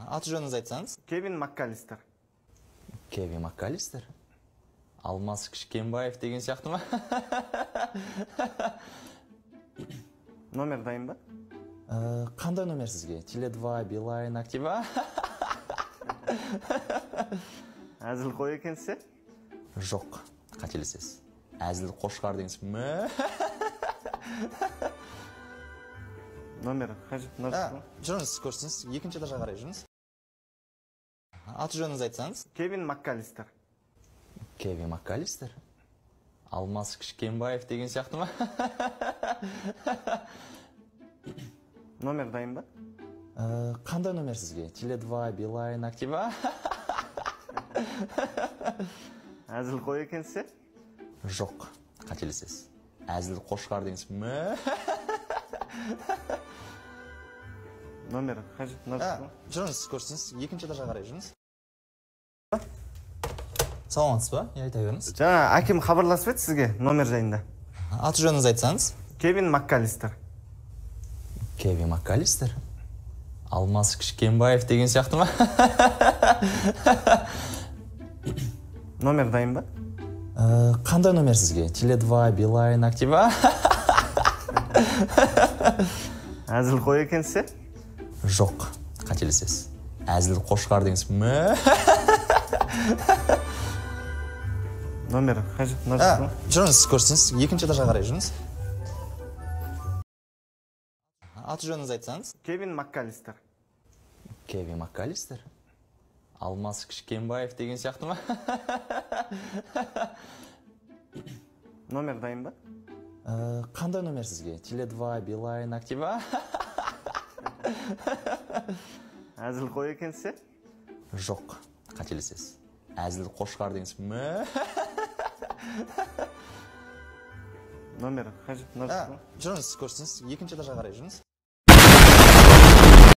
Аты жөніңізді айтсаңыз. Кевин МакКаллистер. Кевин МакКаллистер? Алмас Кішкенбаев деген сияқты ма? Номер дайын ба? Қандай номер сізге? Теле2, Билайн, Актива? Әзіл қой екенсіз? Жоқ, қателесесіз. Әзіл қошқар дегенсіз. Мә? Номер қай жақ? Жүріңіз, көрсеңіз, екінші этажға қарай жүріңіз. Аты жөніңізді айтсаңыз. Кевин МакКаллистер. Кевин МакКаллистер? Алмас Кішкенбаев деген сияқты ма? Номер дайын ба? Қандай номер сізге? Теле2, Билайн, Актива? Әзіл қой екенсіз? Жоқ, қателесесіз. Әзіл қошқар дегенсіз. Мә? Номер қай жақ? Жүріңіз, көрсеңіз, екінші этажға қарай жүріңіз. Саламатсыз ба? Не айта беріңіз. Жаңа әкем хабарласып еді сізге номер жайында. Аты жөніңізді айтсаңыз. Кевин МакКаллистер. Кевин МакКаллистер? Алмас Кішкенбаев деген сияқты ма? Номер дайын ба? Қандай номер сізге? Теле2, Билайн, Актива? Әзіл қой екенсіз? Жоқ, қателесесіз. Әзіл қошқар дегенсіз. Мә? Номер қай жақ? Жүріңіз, көрсеңіз, екінші этажға қарай жүріңіз. Аты жөніңізді айтсаңыз. Кевин МакКаллистер. Кевин МакКаллистер? Алмас Кішкенбаев деген сияқты ма? Номер дайын ба? Қандай номер сізге? Теле2, Билайн, Актива? Әзіл қой екенсіз? Жоқ, қателесесіз. Әзіл қошқар дегенсіз. Мә? Номер қай жақ? Жүріңіз, көрсеңіз, екінші этажға қарай жүріңіз.